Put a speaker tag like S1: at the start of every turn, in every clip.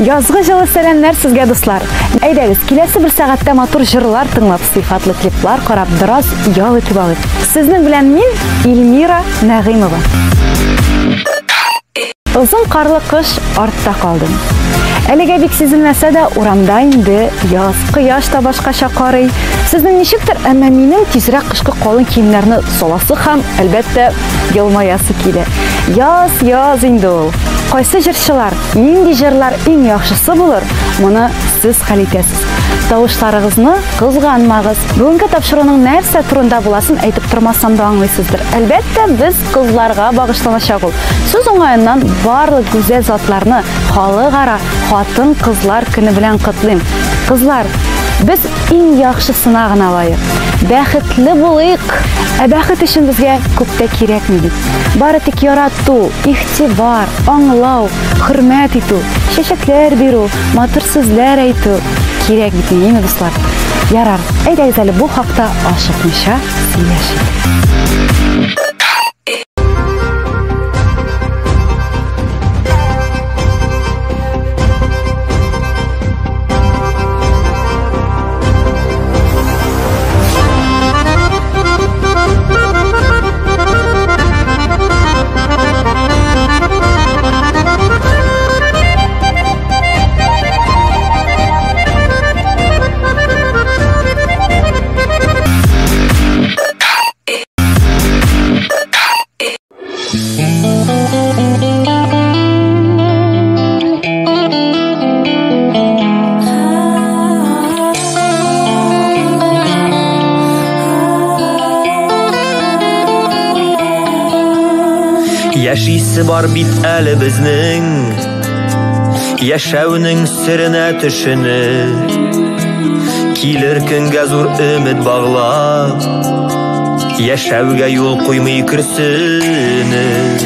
S1: Язгы җылы сәламнәр сезгә, дуслар. Әйдәгез, киләсе бер сәгатьтә матур җырлар тыңлап, сыйфатлы клиплар карап, бераз ял итеп алыйк. Сезнең белән мин, Эльмира Нәгыймова. Озын карлы кыш артта калды. Әлегә бик сизелмәсә дә, урамда инде яз, кояш та башкача карый. Сезнең ничектер, әмма минем тизрәк кышкы калын киемнәрне саласы һәм, әлбәттә, елмаясы килә. Яз, яз инде ул. Кайсы җырчылар, нинди җырлар иң яхшысы булыр, моны сез хәл итәсез. Тавышларыгызны кызганмагыз. Бүгенге тапшыруның нәрсә турында буласын әйтеп тормасам да аңлыйсыздыр. Әлбәттә, без кызларга багышланачак ул. Сүз уңаеннан барлык гүзәл затларны халыкара хатын-кызлар көне белән котлыйм. Кызлар, без иң яхшысына гына лаек. Бәхетле булыйк. Ә бәхет өчен безгә күп тә кирәкми бит. Бары тик ярату, игътибар, аңлау, хөрмәт итү, чәчәкләр бирү, матур сүзләр әйтү кирәк бит, әйеме, дуслар? Ярар, әйдәгез әле бу хакта ашыкмыйча сөйләшик.
S2: Яшисе бар бит әле безнең, яшәүнең серенә төшенеп, килер көнгә зур өмет баглап, яшәүгә юл куймый көрсенеп.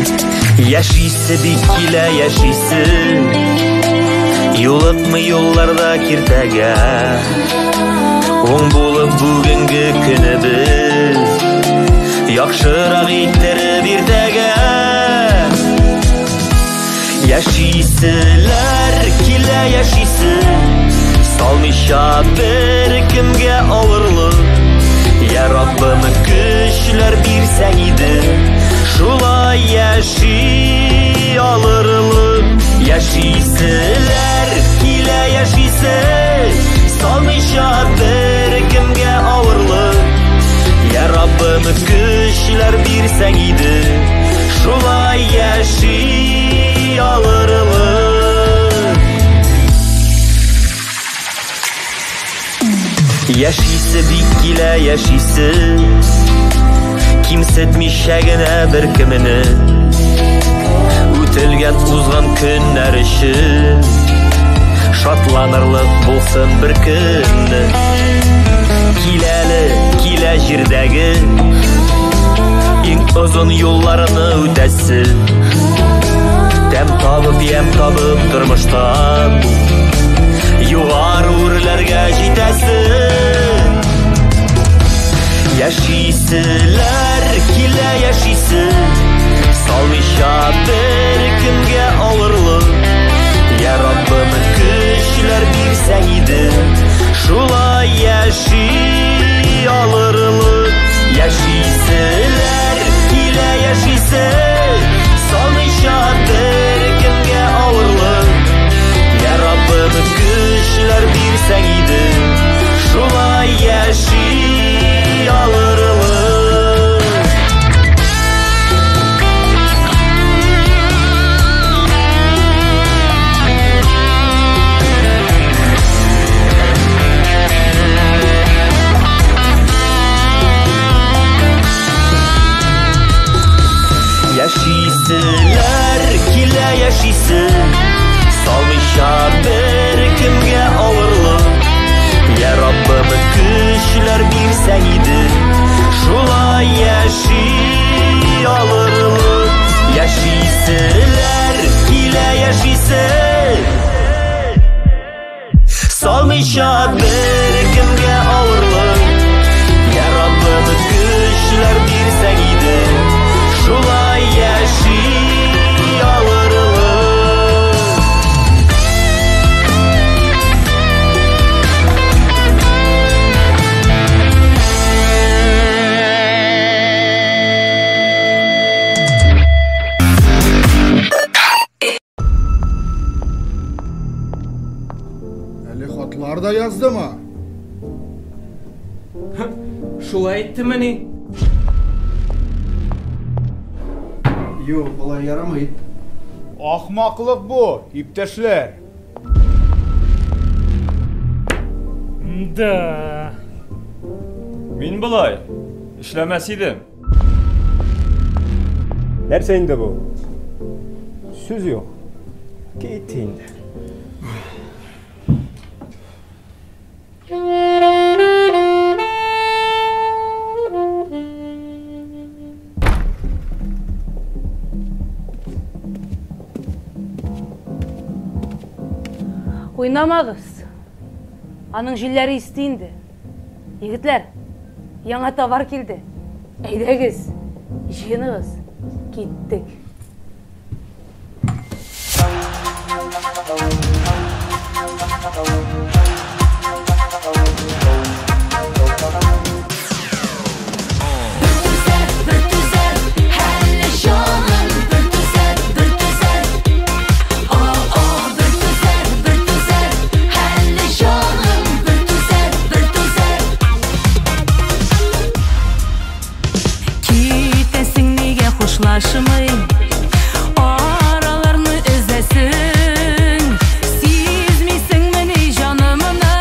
S2: Яшисе бик килә, яшисе, юлыкмый юлларда киртәгә, уң булып бүгенге көнебез, яхшырак иттереп иртәгә. Яшиселәр килә, яшисе, салмыйча бер кемгә авырлык. Я Раббым, көчләр бирсәң иде, шулай яши алырлык. Яшиселәр килә, яшисе, салмыйча бер кемгә авырлык. Я Раббым, көчләр бирсәң иде, шулай яши алырлык. Яшисе бик килә, яшисе, кимсетмичә генә бер кемне. Үтелгән узган көннәр өчен шатланырлык булсын бер көнне. Киләле, килә җирдәге иң озын юлларны үтәсе. Тәм табып, ямь табып тормыштан югары үрләргә җитәсе. Яшиселәр килә, яшисе, салмыйча бер кемгә авырлык. Я Раббым, көчләр бирсәң иде, шулай яши алырлык. Яшиселәр килә, яшисе, салмыйча бер кемгә авырлык. Я Раббым, көчләр бирсәң иде, шулай яши алырлык. Яшиселәр килә, яшисе, салмыйча бер кемгә авырлык. Я Раббым, көчләр бирсәң иде, шулай яши алырлык. Яшиселәр килә, яшисе, салмыйча бер кемгә авырлык. Я Раббым, көчләр бирсәң иде, шулай яши алырлык.
S3: Хатлар да яздымы?
S4: Шулай әйттемени?
S5: Юк, болай ярамый.
S6: Ахмаклык бу, иптәшләр.
S7: Да.
S8: Мин болай эшләмәс идем.
S9: Нәрсә инде бу? Сүз юк. Кит инде.
S10: Уйнамагыз. Аның җилләре исте инде. Егетләр, яңа товар килде. Әйдәгез, җыеныгыз. Киттек.
S11: Китәсең нигә хушлашмый, араларны өзәсең. Сизмисеңмени җанымны,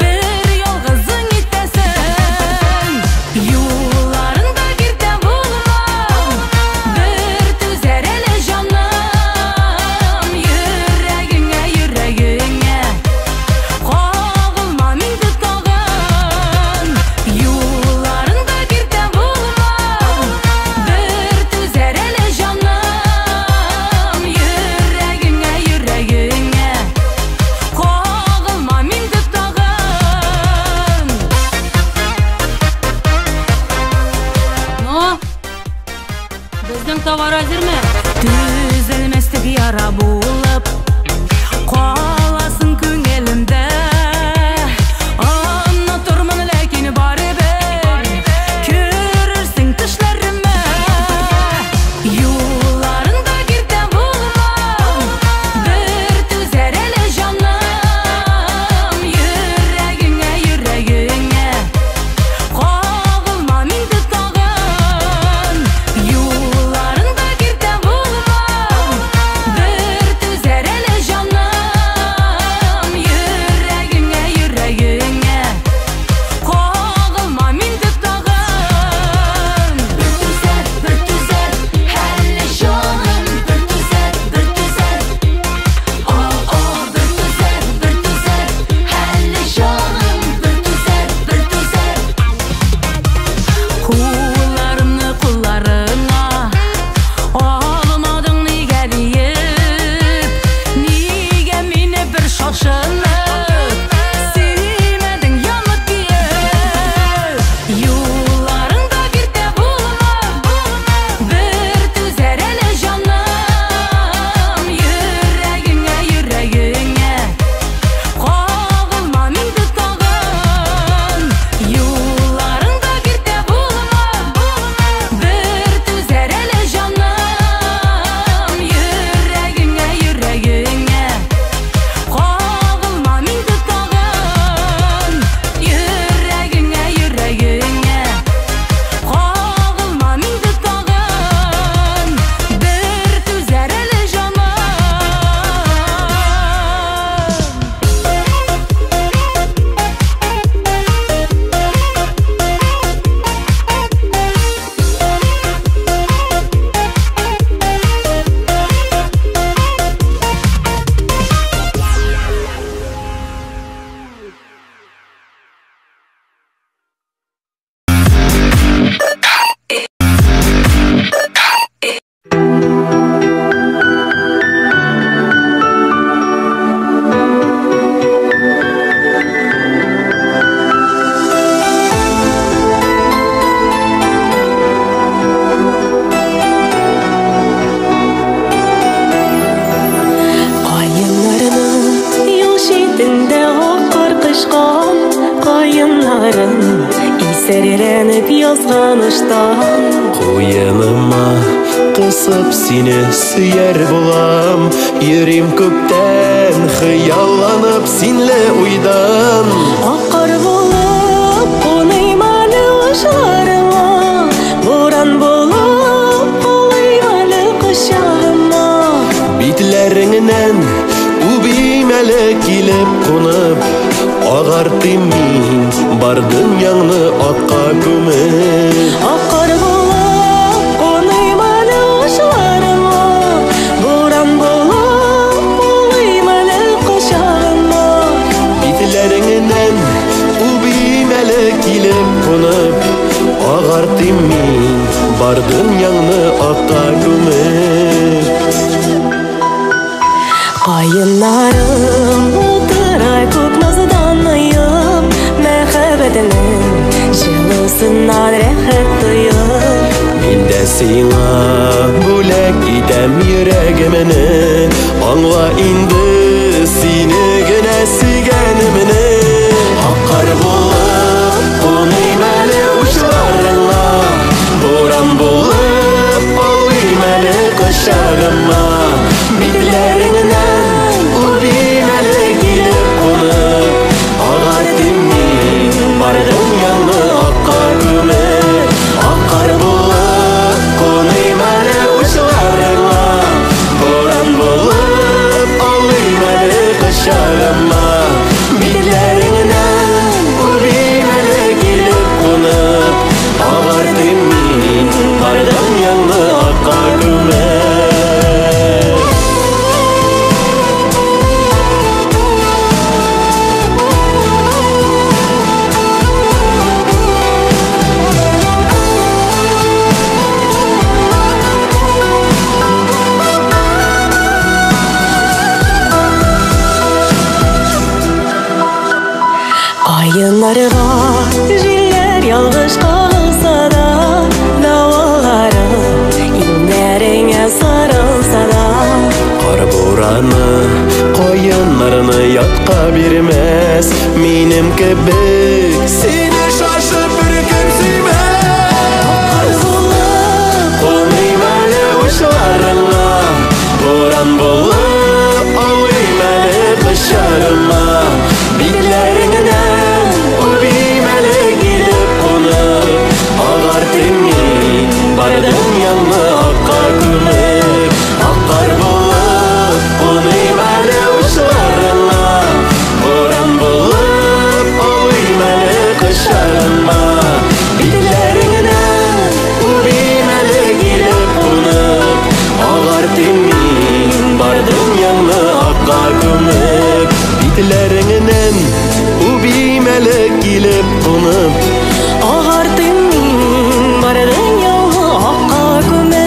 S11: бер ялгызың итәсең. Юлларыңда киртә булма, бер түзәр әле җаным. Йөрәгеңә, йөрәгеңә кагылмам инде тагын. Юлларыңда киртә булма, бер түзәр Сәреләнеп язган ыштан.
S2: Куеныма кысып сине сөяр булам. Йөрим күптән хыялланып синле уйдан.
S11: Ак кар булып куныйм әле учларыңа, буран булып улыйм әле кочагыма.
S2: Битләреңнән үбим әле килеп кунып, агартыйм мин бар дөньяңны акка күмеп.
S11: Ак кар булып куныйм әле учларыңа, буран булып улыйм әле кочагыма.
S2: Битләреңнән үбим әле килеп кунып, агартыйм мин бар дөньяңны акка күмеп.
S11: Каеннарым утыра күк наздан оеп, мәхәббәтнең җылысыннан рәхәт тоеп.
S2: Мин дә сиңа бүләк итәм йөрәгемне, аңла инде сине генә сөйгәнемне. Ак кар булып куныйм әле учларыңа, буран булып алыйм әле кочагыма. Битләреңнән үбим әле килеп кунып, агартыйм мин бар дөньяңны акка күмеп. Ак кар булып куныйм әле учларыңа, буран булып алыйм әле кочагыма. Битләреңнән үбим әле килеп кунып, агартыйм мин бар дөньяңны акка күмеп.
S11: Каеннарга җилләр ялгыш кагылса да, давыллары иңнәреңә сарылса да.
S2: Кар бураны каеннарны ятка бирмәс, минем кебек сине шашып беркем сөймәс.
S11: Кар булып
S2: куныйм әле учларыңа, буран булып аулыйм әле кочагыма. Битләреңнән үбим әле килеп кунып, агартыйм мин бар дөньяңны акка күмеп. Ак кар булып куныйм әле учларыңа, буран булып аулыйм әле кочагыма. Битләреңнән үбим әле килеп кунып, агартыйм мин бар дөньяңны акка күмеп. Битләреңнән үбим әле килеп кунып,
S11: агартыйм мин бар дөньяңны акка күмеп.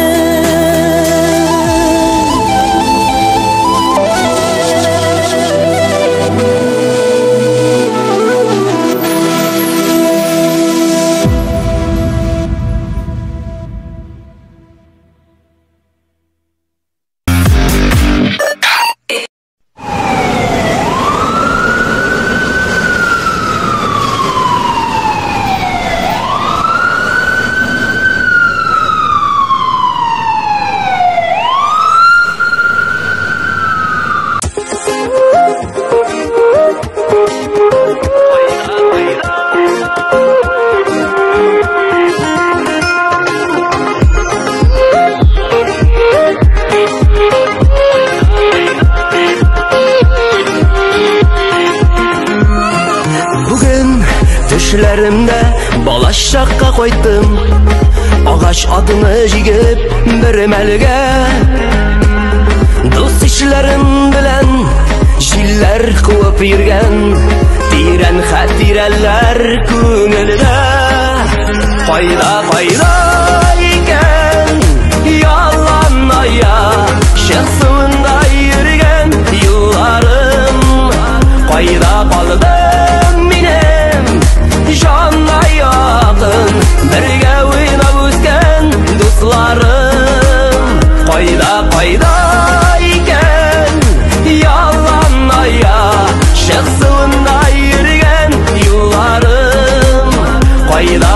S2: Бүген төшләремдә балачакка кайттым, агач атны җигеп бер мәлгә. Дус ишләрем белән җилләр куып йөргән, тирән хатирәләр күңелдә. Кайда, кайда икән ялан аяк чыксында йөргән юлларым? Кайда калды минем җанга якын бергә уйнап үскән дусларым? Кайда, кайда икән ялан аяк чыксында йөргән юлларым? Кайда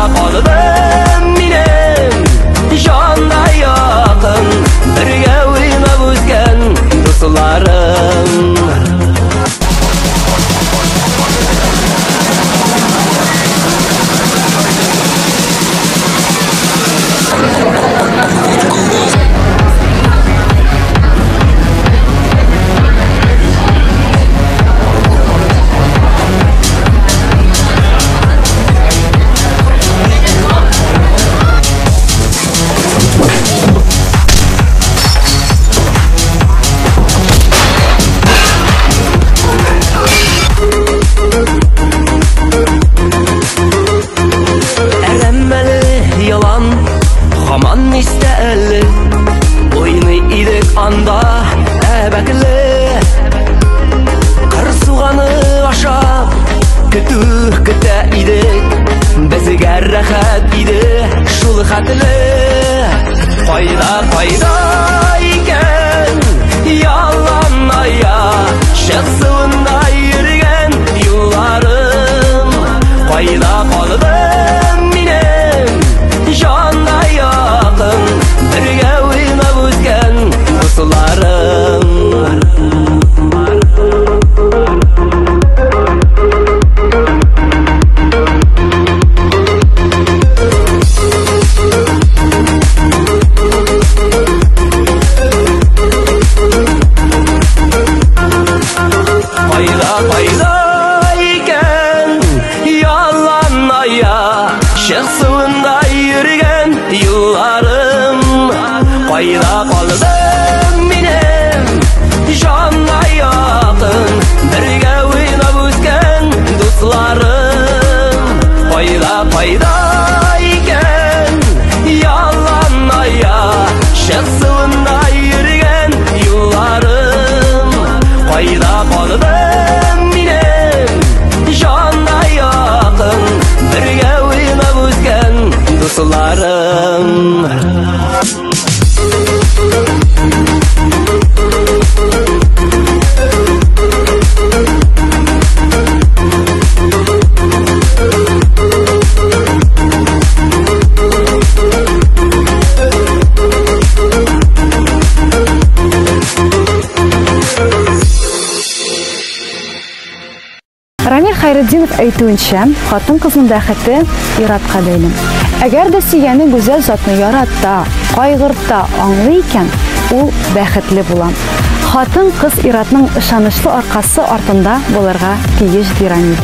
S2: суында йөргән юлларым. Кайда калды минем җанга якын, бергә уйнап үскән дусларым? Кайда, кайда икән ялан аяк суында йөргән юлларым? Кайда калды минем җанга якын, бергә уйнап үскән дусларым?
S1: Рамил Хәйретдинов әйтүенчә, хатын-кызның бәхете иратка бәйле. Әгәр дә сөйгәне гүзәл затны ярата, кайгырта, аңлый икән, ул бәхетле була. Хатын-кыз иратның ышанычлы аркасы артында булырга тиеш, ди Рамил.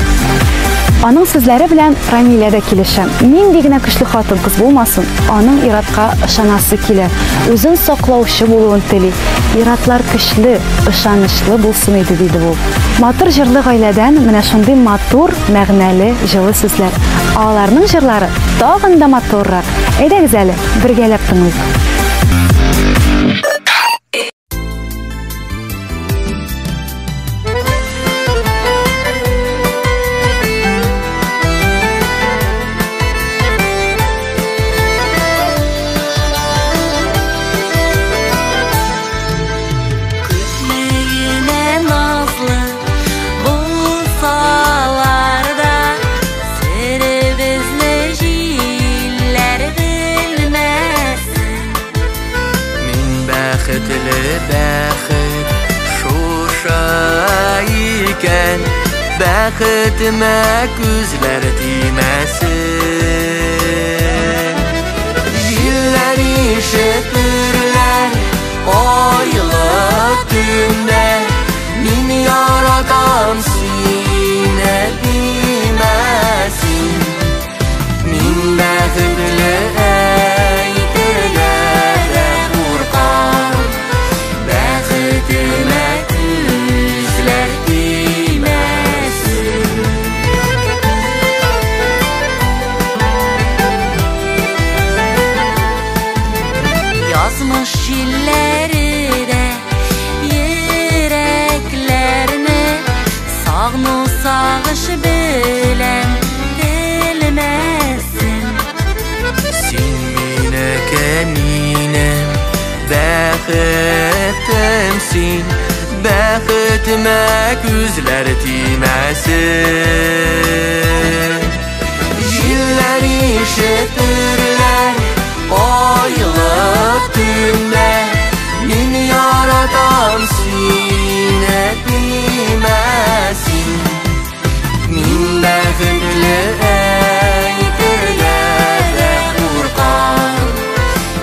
S1: Аның сүзләре белән Рамилә дә килешә. Нинди генә көчле хатын-кыз булмасын, аның иратка ышанасы килә, үзен саклаучы булуын тели. Иратлар көчле, ышанычлы булсын иде, диде ул. Матур җырлы гаиләдән менә шундый матур, мәгънәле, җылы сүзләр. Аларның җырлары тагын да матуррак. Әйдәгез әле, бергәләп тыңлыйк.
S2: Бәхет шушы икән, бәхетемә күзләр тимәсен. Җилләр ишетерләр айлы төндә, мин яратам сине димәсен. Мин бәхетле әйтергә дә куркам, бәхетемә күзләр тимәсен.
S11: Язмыш җилләре дә йөрәкләрне сагыну сагыш белән телмәсен.
S2: Син минеке, минем бәхетем син, бәхетемә күзләр тимәсен. Җилләр ишетерләр айлы төндә, мин яратам сине димәсен. Мин бәхетле әйтергә дә куркам,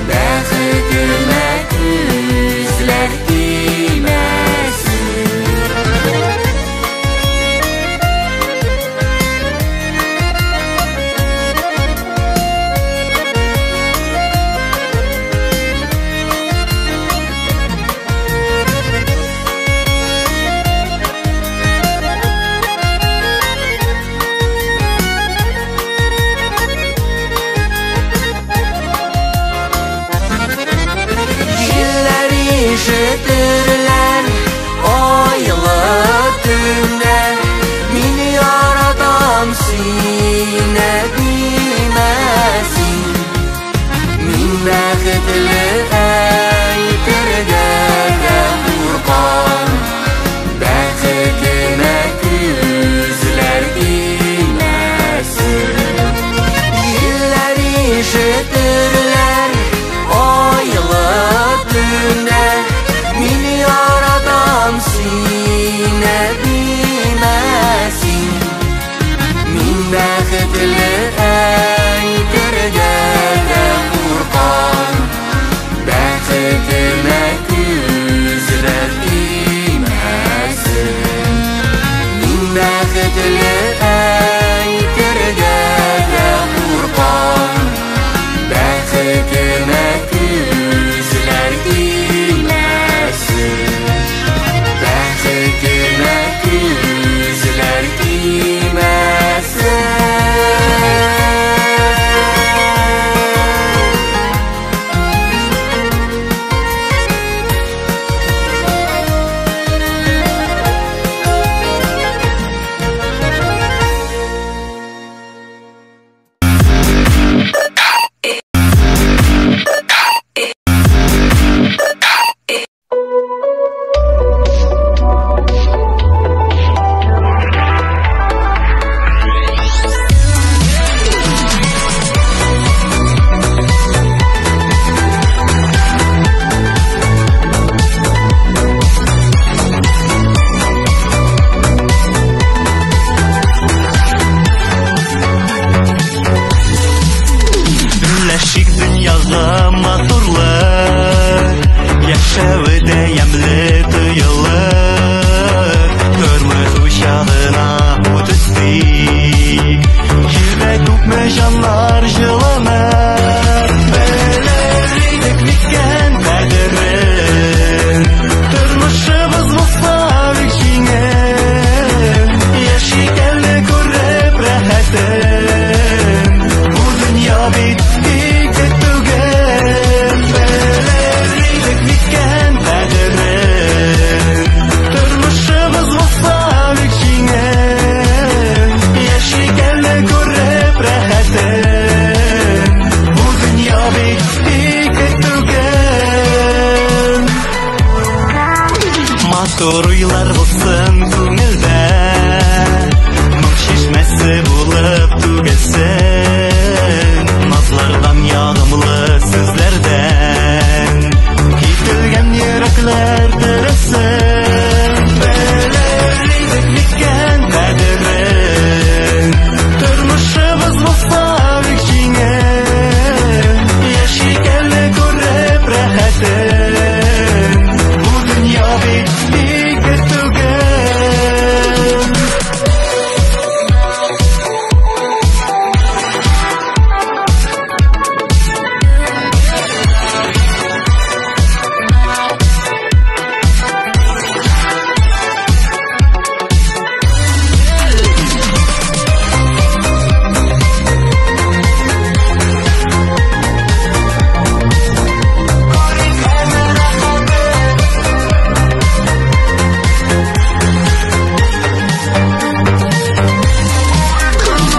S2: бәхетемә күзләр тимәсен. Җилләр ишетерләр айлы төндә, мин яратам сине димәсен. Мин бәхетле әйтергә дә куркам, бәхетемә күзләр тимәсен. Җилләр ишетерләр айлы төндә, мин яратам сине димәсен. Мин коелып түгелсен. Назлардан, ягымлы сүзләрдән кителгән йөрәкләр терелсен. Белер идек микән кадерен, тормышыбыз булса бик җиңел. Яшик әле күреп рәхәтен, бу дөнья бит ике түгел.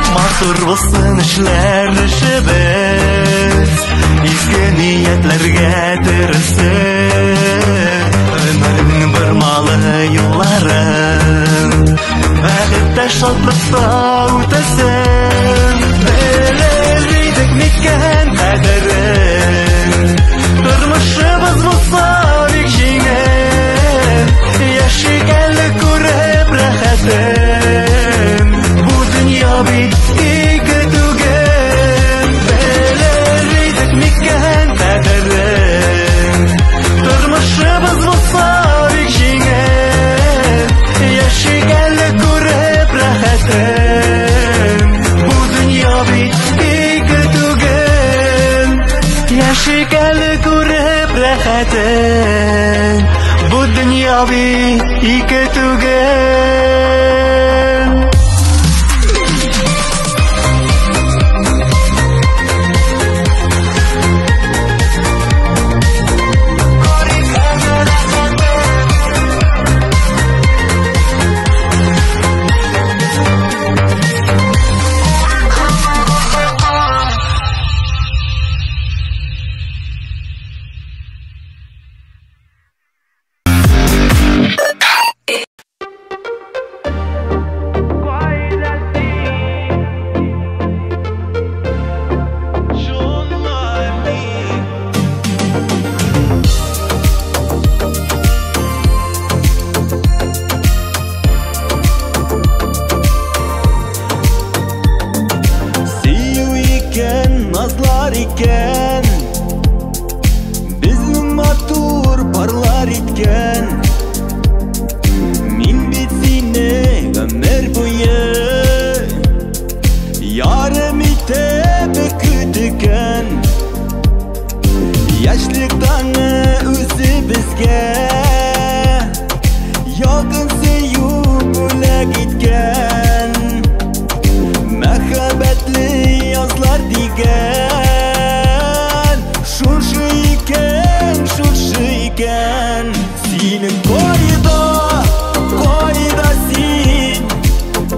S2: Матур булсын эшләр эшебез, изге ниятләргә төрелсен. Өмернең бормалы юлларын бәхеттә, шатлыкта үтәсен. Белер идек микән кадерен, тормышыбыз булса бик җиңел. Яшик әле күреп рәхәтен, бу дөнья бит ике түгел. Белер идек микән кадерен, тормышыбыз булса бик җиңел. Яшик әле күреп рәхәтен, бу дөнья бит ике түгел. Яшик әле күреп рәхәтен, бу дөнья бит ике түгел.
S3: Сөю икән, назлар икән, безнең матур парлар иткән. Мин бит сине гомер буе ярым итеп көткән. Яшьлек таңы үзе безгә якын сөю бүләк иткән. Мәхәббәтле язлар дигән шушы икән, шушы икән. Синең кайда, кайда син,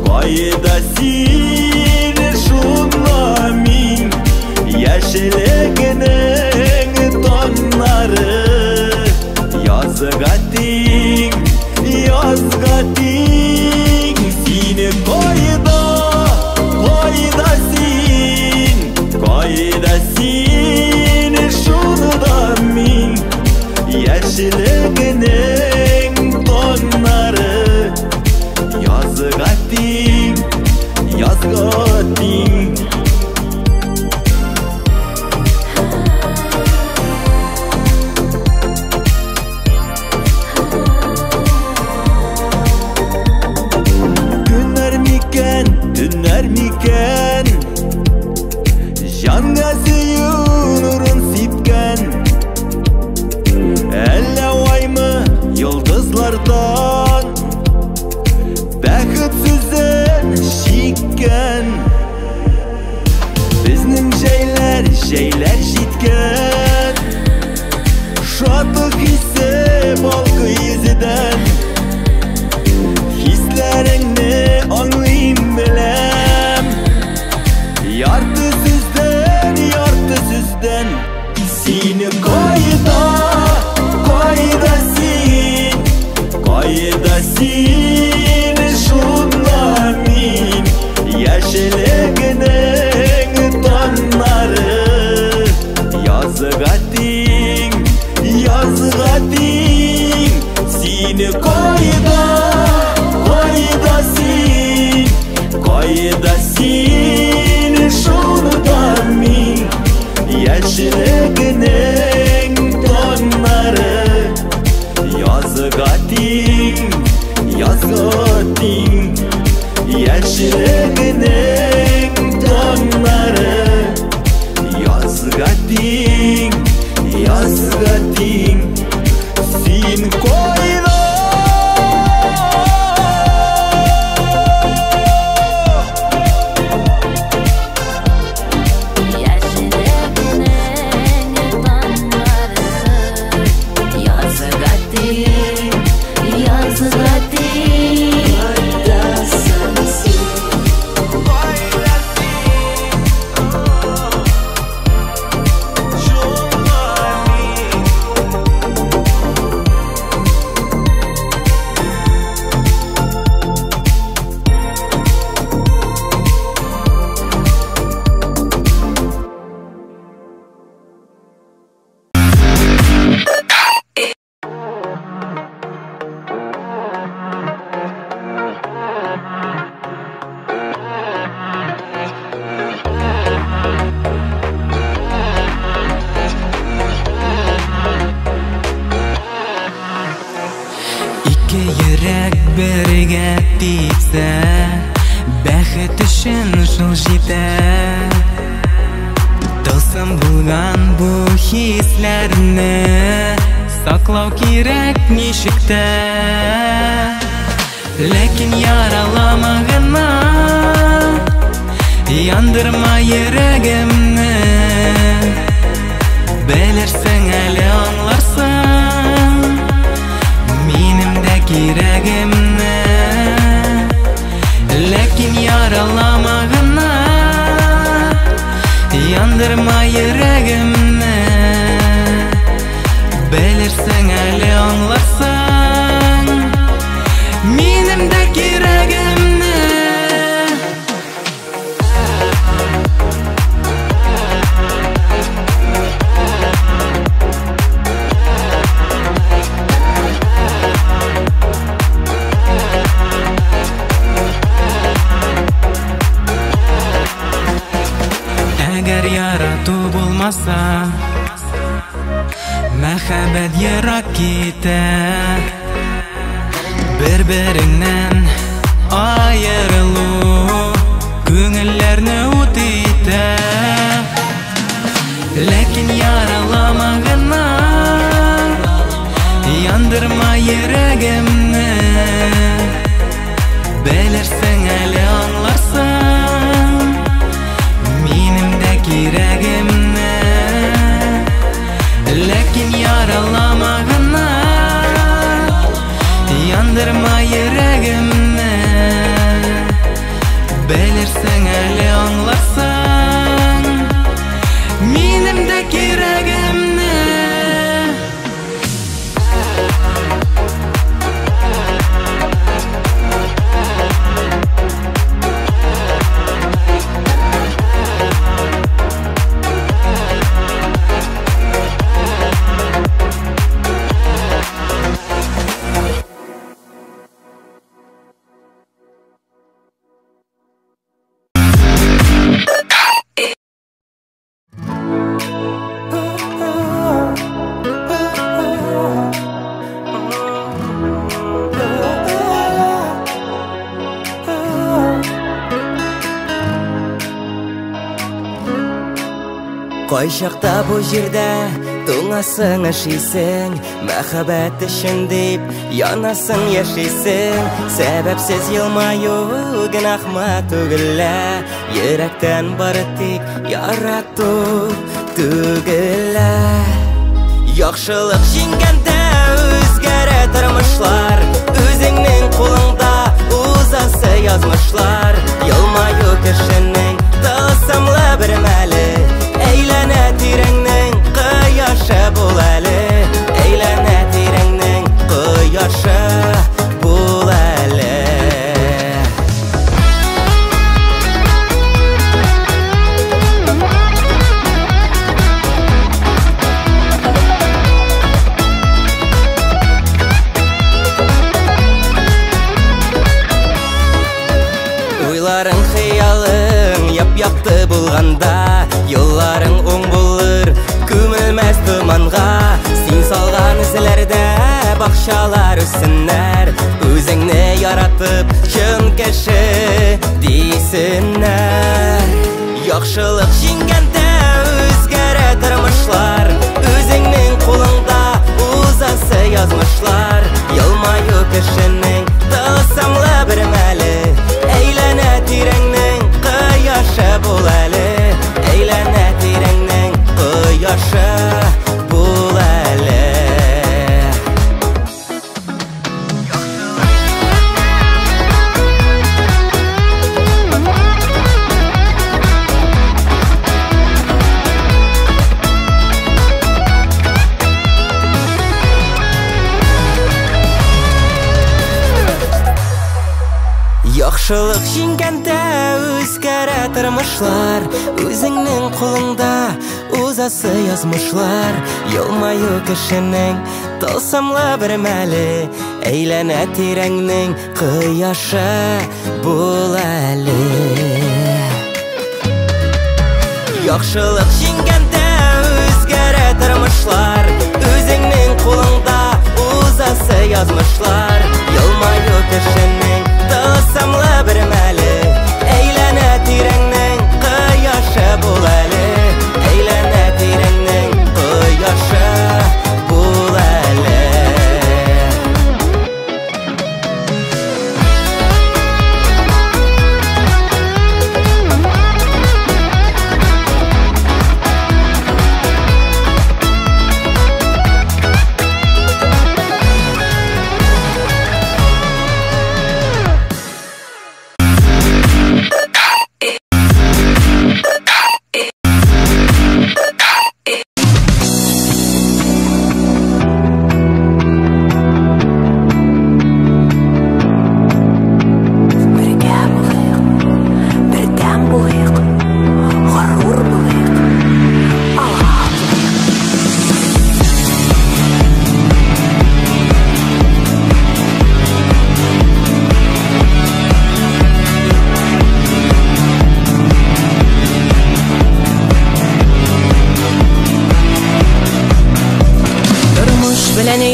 S3: кайда син, шунда мин. Яшьлегенең таңнары язга тиң, язга тиң. Сине кайда, кайда син, кайда син, шунда мин. Яшьлегенең таңнары язга тиң, язга тиң. Көннәр микән, төннәр микән, җанга сөю нурын сипкән. Әллә аймы йолдызлардан бәхет сүзен чиккән. Безнең җәйләр, җәйләр җиткән, шатлык хисе балкый йөзедән. Хисләреңне аңлыйм, беләм, ярты сүздән, ярты сүздән. Сине кайда, кайда син, кайда син, шунда мин. Яшьлегенең таңнары язга тиң, язга тиң. Син кайда, кайда син, кайда син, шунда мин. Яшьлегенең таңнары язга тиң, язга тиң. Яшьлегенең таңнары язга тиң, язга тиң. Син кайда?
S11: Яшьлегенең таңнары язга тиң, язга тиң.
S3: Кайдасың син?
S4: Ике йөрәк бергә типсә, бәхет өчен шул җитә. Тылсым булган бу хисләрне саклау кирәк ничек тә. Ләкин яралама гына, яндырма йөрәгемне. Белерсең әле, аңларсың минем дә кирәгемне. Ләкин яралама гына, яндырма йөрәгемне. Белерсең әле, аңларсың минем дә кирәгемне. Әгәр ярату булмаса, мәхәббәт ерак китә. Бер-береңнән аерылу күңелләрне ут итә. Ләкин яралама гына, яндырма йөрәгемне. Белерсең әле, аңларсың минем дә кирәгемне. Ләкин яралама гына, яндырма йөрәгемне. Белерсең әле, аңларсың минем дә кирәгемне.
S7: Кайчакта бу җирдә туңасың, өшисең, мәхәббәт өчен дип янасың, яшисең. Сәбәпсез елмаю гөнаһмы түгел лә, йөрәктән бары тик ярату түгел лә. Яхшылык җиңгәндә үзгәрә тормышлар, үзеңнең кулыңда узасы язмышлар. Елмаю кешенең тылсымлы бер мәле, әйләнә тирәңнең кояшы бул әле, әйләнә тирәңнең кояшы бул әле. Уйларың, хыялың яп-якты булганда, юлларың уң булыр, күмелмәс томанга. Син салган эзләрдә бакчалар үссеннәр, үзеңне яратып чын кеше дисеннәр. Яхшылык җиңгәндә үзгәрә тормышлар, үзеңнең кулыңда узасы язмышлар. Елмаю кешенең тылсымлы бер мәле, әйләнә тирәңнең кояшы бул әле, әйләнә тирәңнең кояшы бул әле. Яхшылык җиңгәндә үзгәрә тормышлар, үзеңнең кулыңда узасы язмышлар. Елмаю кешенең тылсымлы бер мәле, әйләнә тирәңнең кояшы бул әле. Яхшылык җиңгәндә үзгәрә тормышлар, үзеңнең кулыңда узасы язмышлар. Елмаю кешенең тылсымлы бер мәле, әйләнә тирәңнең кояшы бул әле, әйләнә тирәңнең кояшы бул әле.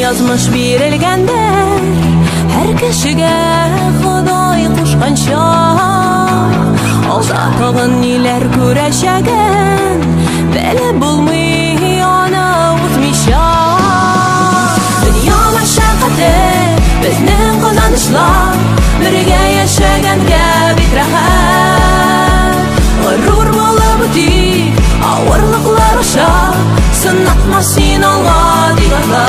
S12: Язмыш бирелгәндер һәр кешегә Ходай кушканча, алда тагын ниләр күрәчәген белеп булмый аны үтмичә. Дөнья мәшәкате, безнең казанышлар, бергә яшәгәнгә бик рәхәт. Горур булып үтик авырлыклар аша, сынатма син алга дип атла.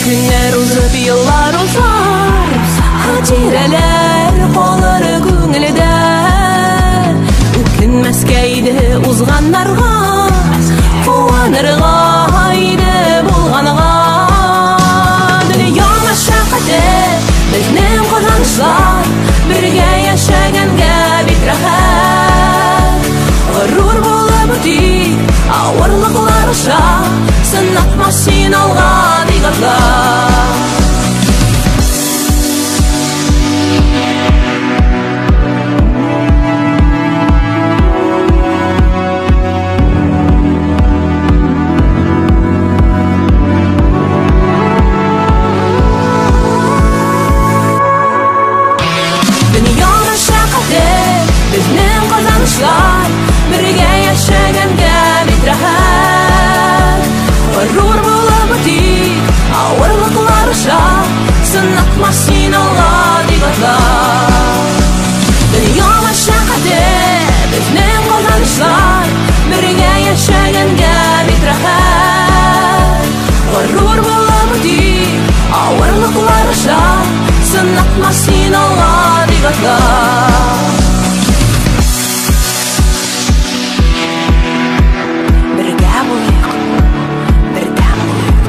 S12: Көннәр узып, еллар узар, хатирәләр калыр күңелдә. Үкенмәскә иде узганнарга, куанырга иде булганга. Дөнья мәшәкате, безнең казанышлар, бергә яшәгәнгә бик рәхәт. Горур булып үтик авырлыклар аша, сынатма син алга дип атла. Дөнья мәшәкате, безнең казанышлар, бергә яшәгәнгә бик рәхәт. Горур булып үтик авырлыклар аша, сынатма син алга дип атла. Дөнья мәшәкате, безнең казанышлар, бергә яшәгәнгә бик рәхәт. Горур булып үтик авырлыклар аша, сынатма син алга дип атла. Бергә булыйк, бердәм булыйк,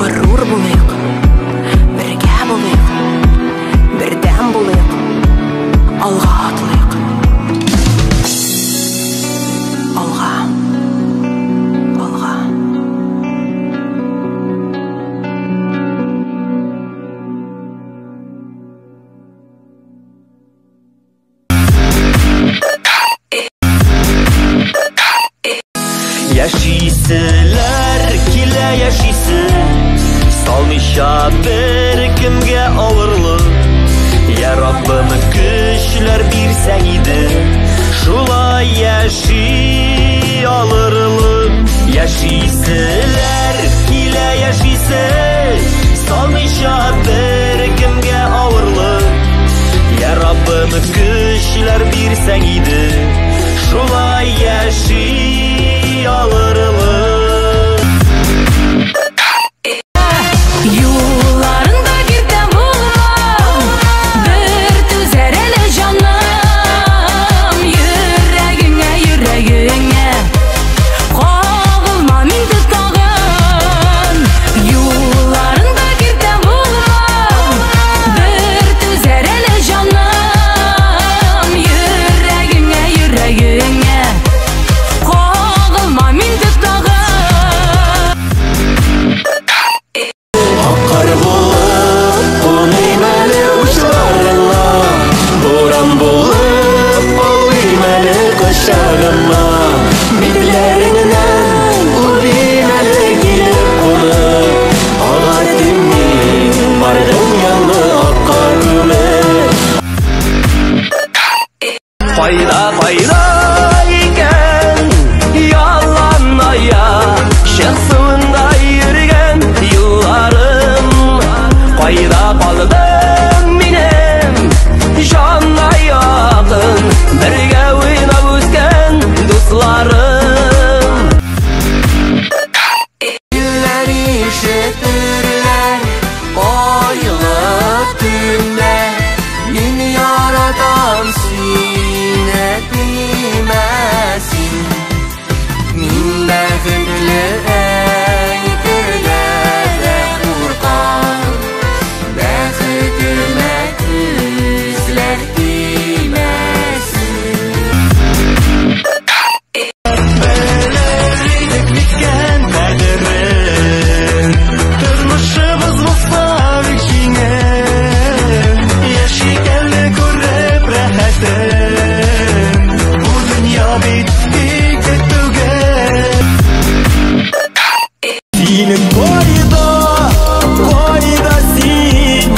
S12: горур булыйк, бергә булыйк, бердәм булыйк, алга атлыйк. Алга, алга.
S3: Салмыйча беркемгә авырлык. Я Раббым, көчләр бирсәң иде, шулай яши алырлык. Яшиселәр килә, яшисе, салмыйча беркемгә авырлык. Я Раббым, көчләр бирсәң иде, шулай яши алырлык.
S11: Юлларында киртә булма, бер түзәр әле җаным. Йөрәгеңә, йөрәгеңә кагылма инде тагын. Юлларында киртә булма, бер түзәр әле җаным. Йөрәгеңә, йөрәгеңә кагылма инде тагын.
S3: Акар булып куныйм әле учларыңа, буран булып алыйм әле кочагыма. Битләреңнән үбим әле килеп кунып, агартым мин бар дөньяны акка күмеп. Кайда, кайда икән ялан аяк, шык суында йөргән юлларым? Кайда калды минем җанга якын, бергә уйнап үскән дусларым?
S4: Җилләр ишетерләр айлы төндә, мин яратам сине, тимә син. Мин бәхетле әйтергә дә куркам, бәхетемә күзләр тимәсен.
S3: Белер идек микән кадерен, тормышыбыз булса бик җиңел. Яшик әле күреп рәхәтен, бу дөнья бит ике түгел. Син кайда, кайда син,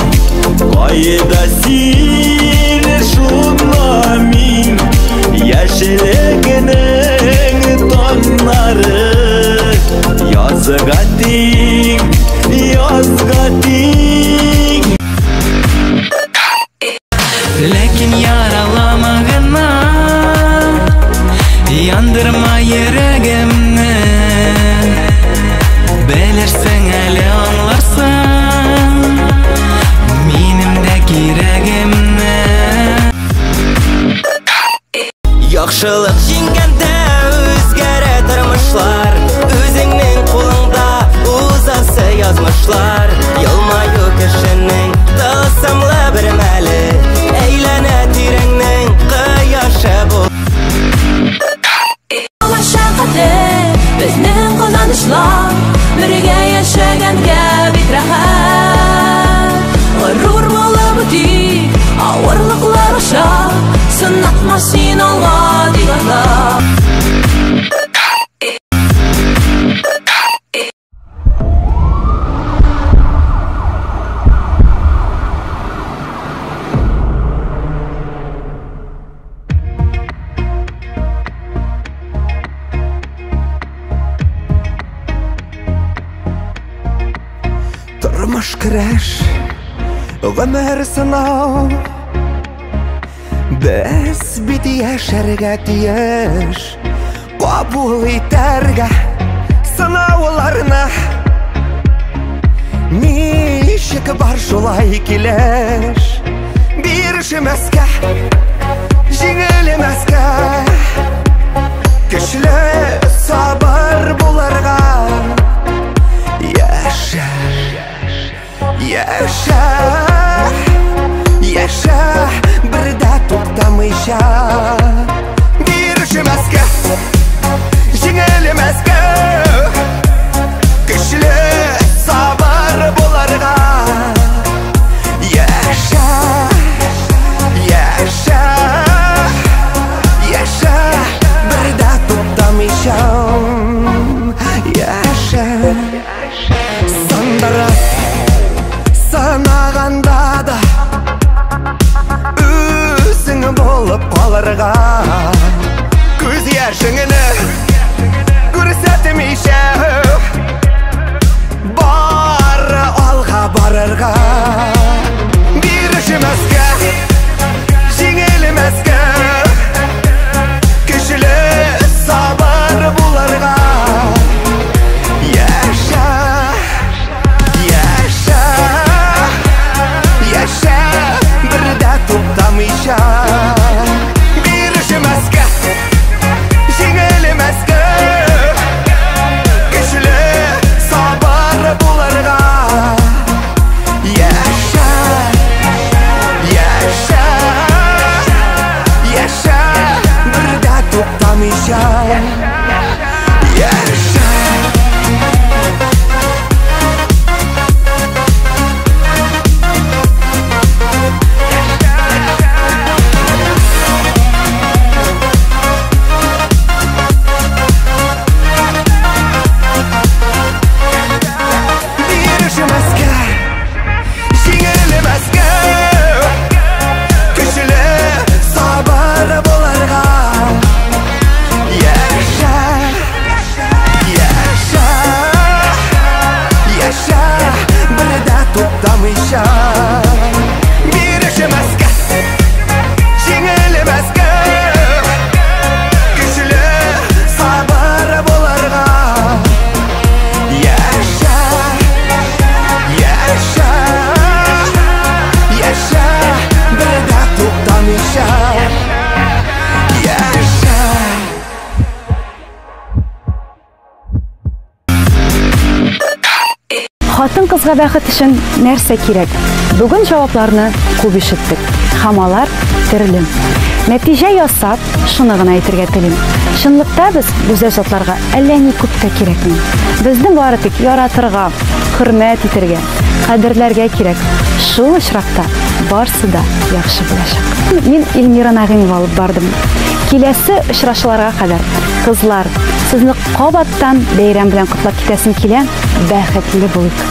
S3: кайда син, шунда мин. Яшьлегенең таңнары язга тиң, язга тиң.
S4: Ләкин яралама гына, яндырма йөрәгемне. Белерсең әле, аңларсың минем дә кирәгемне.
S7: Яхшылык җиңгәндә үзгәрә тормышлар, үзеңнең кулыңда узасы язмышлар. Елмаю кешенең тылсымлы бер мәле, әйләнә тирәңнең кояшы бу.
S11: Мәшәкате безнең казанышлар, бергә яшәгәнгә бик рәхәт. Горур булып үтик авырлыклар аша, сынатма син алга дип атла.
S3: Тормыш көрәш, гомер сынау, без бит яшәргә тиеш, кабул итәргә сынауларны. Ничек бар шулай килеш, бирешмәскә, җиңелмәскә, көчле сабыр булырга. Яшә, яшә, яшә, бер дә туктамыйча. Бирешмәскә, җиңелмәскә, көчле сабыр булырга. Яшә, яшә, яшә, бер дә туктамыйча. Яшә, сандырас. Сынаганда да үзең булып калырга. Күз яшеңне күрсәтмичә, бары алга барырга. Бирешмәскә, җиңелмәскә, көчле, сабыр булырга. Яшә, яшә, яшә, бер дә туктамыйча. Бирешмәскә, җиңелмәскә, көчле, сабыр булырга. Яшә, яшә, яшә, бер дә туктамыйча. Яшә. Бирешмәскә, җиңелмәскә, көчле, сабыр булырга. Яшә, яшә, яшә, бер дә туктамыйча. Бирешмәскә, җиңелмәскә, көчле, сабыр булырга. Яшә, яшә, яшә, бер дә туктамыйча. Яшә.
S1: Хатын-кызга бәхет өчен нәрсә кирәк? Бүген җавапларны күп ишеттек. Һәм алар төрле. Нәтиҗә ясап, шуны гына әйтергә телим. Чынлыкта без гүзәл затларга әллә ни күп тә кирәкми. Безне бары тик яратырга, хөрмәт итәргә, кадерләргә кирәк. Шул очракта барсы да яхшы булачак. Мин Эльмира Нәгыймова алып бардым. Киләсе очрашуларга кадәр, кызлар, сезне кабаттан бәйрәм белән котлап китәсем килә. Бәхетле булыйк.